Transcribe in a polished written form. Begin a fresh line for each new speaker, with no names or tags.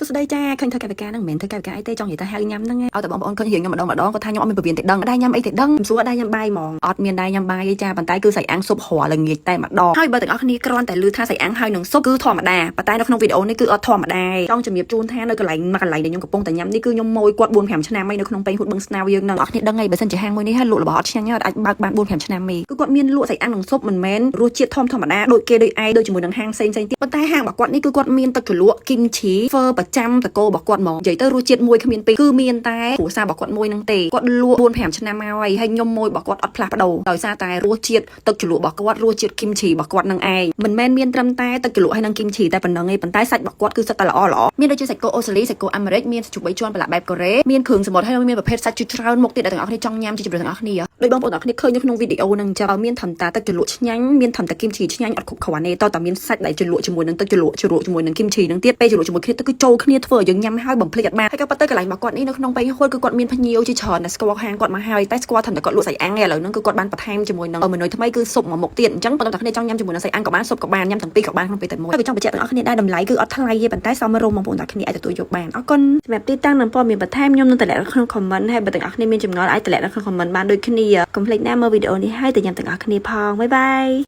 សួស្តីចាឃើញធ្វើកាយវិការហ្នឹងមិនមែនធ្វើកាយវិការអីទេចង់និយាយថាហៅញ៉ាំហ្នឹងឯងឲ្យតែបងប្អូនឃើញរៀងខ្ញុំម្ដងម្ដងគាត់ថាខ្ញុំអត់មានពវៀនទេដឹងដែរញ៉ាំអីទេដឹងមិនសួរដែរញ៉ាំបាយហ្មងអត់មានដែរញ៉ាំបាយទេចាប៉ុន្តែគឺសាច់អាំងស៊ុបរាល់ល្ងាចតែម្ដងហើយបើទាំងអស់គ្នាគ្រាន់តែឮថាសាច់អាំងហើយនឹងស៊ុបគឺធម្មតាប៉ុន្តែនៅក្នុងវីដេអូនេះគឺអត់ធម្មតាចង់ជំរាបជូនថានៅកន្លែងមួយកន្លែងដែលខ្ញុំកំពុងតែញ៉ាំនេះគឺខ្ញុំម៉ួយគាត់4 5ឆ្នាំហើយនៅក្នុងពេញហ៊ូតបឹងស្នោយើងហ្នឹងអ្នកគ្នាដឹងហើយបើសិនជាហាងមួយនេះហើយលក់របស់អត់ឆ្ងាញ់អត់អាចបើកបាន4 5ឆ្នាំទេគឺគាត់មានលក់សាច់អាំងនឹងស៊ុបមិនមែនរសជាតិធម្មធម្មតាដូចគេដូចឯងដូចជាមួយនឹងហាងផ្សេងផ្សេងទៀតប៉ុន្តែហាងរបស់គាត់នេះគឺគាត់មានទឹកជ្រលក់គីមឈីធ្វើប្រចាំតកោរបស់គាត់ហ្មងនិយាយទៅរសជាតិមួយគ្មានពីរគឺមានតែគ្រួសាររបស់គាត់មួយហ្នឹងទេគាត់លក់4 5ឆ្នាំមកហើយហើយខ្ញុំមួយរបស់គាត់អត់ផ្លាស់ប្ដូរដោយសារតែរសជាតិទឹកជ្រលក់របស់គាត់រសជាតិគីមឈីរបស់គាត់នឹងឯងមិនមែនមានត្រឹមតែទឹកជ្រលក់ហើយនឹងគីមឈីតែប៉ុណ្្នឹងទេប៉ុន្តែសាច់របស់គាត់គឺសុទ្ធតែល្អល្អមានដូចជាសាច់គោអូស្ត្រាលីសាច់គោអាមេរិកមានសាច់ជ្រូកបីជាន់ប្រឡាក់បែបកូរ៉េមានគ្រឿងសមុទ្រហើយមានប្រភេទសាច់ជាច្រើនមុខទៀតដែលទាំងអស់គ្នាចង់ញ៉ាំជាជម្រើសទាំងអស់គ្នាដោយបងប្អូនទាំងអស់គ្នាឃើញនៅក្នុងវីដេអូហ្នឹងចឹងមានធម្មតាទឹកជ្រលក់ឆ្ងាញ់មានធម្មតាគីមឈីឆ្ងាញ់អត់គ្រប់គ្រាន់ទេតតែមានសាច់ដែលជ្រលក់ជាមួយនឹងទឹកជ្រលក់ជ្រលក់ជាមួយនឹងគីមឈីហ្នឹងទៀតពេលជ្រលក់ជាមួយគ្នាទៅគឺចូលគ្នាធ្វើឲ្យយើងញ៉ាំហើយបំភ្លេចអត់បានហើយក៏ប៉ុន្តែកន្លែងរបស់គាត់នេះនៅក្នុងពេញហួតគឺគាត់មានភ្ញៀវជាច្រើនដែលស្គាល់ហាងគាត់មកហើយតែស្គាល់ធម្មតាគាត់លក់សាច់អាំងឯឥឡូវហ្នឹងគឺគាត់បានបន្ថែមជាមួយនឹងមេនុយថ្មីគឺស៊ុបមួយមុខទៀតអញ្ចឹងបងប្អូនទាំងគ្នាចង់ញ៉ាំជាមួយនឹងសាច់អាំងក៏បានស៊ុបក៏បានញ៉ាំទាំងពីរក៏បានក្នុងពេលតែមួយហើយក៏ចង់បញ្ជាក់ទាំងអស់គ្នាដែរតម្លៃគឺអត់ថ្លៃទេប៉ុន្តែសមរម្យបងប្អូនទាំងគ្នាអាចទទួលយកបានអរគុណ
សម្រាប់ទីតាំងនិងព័ត៌មានបន្ថែមខ្ញុំនឹងតម្លាក់នៅក្នុង comment ហើយបើទាំងអស់គ្នាមានចម្ងល់អាចតម្លាក់នៅក្នុង comment បានដូចគ្នាកុំភ្លេចណាមើលវីដេអូនេះហើយទៅញ៉ាំទាំងអស់គ្នាផង bye bye.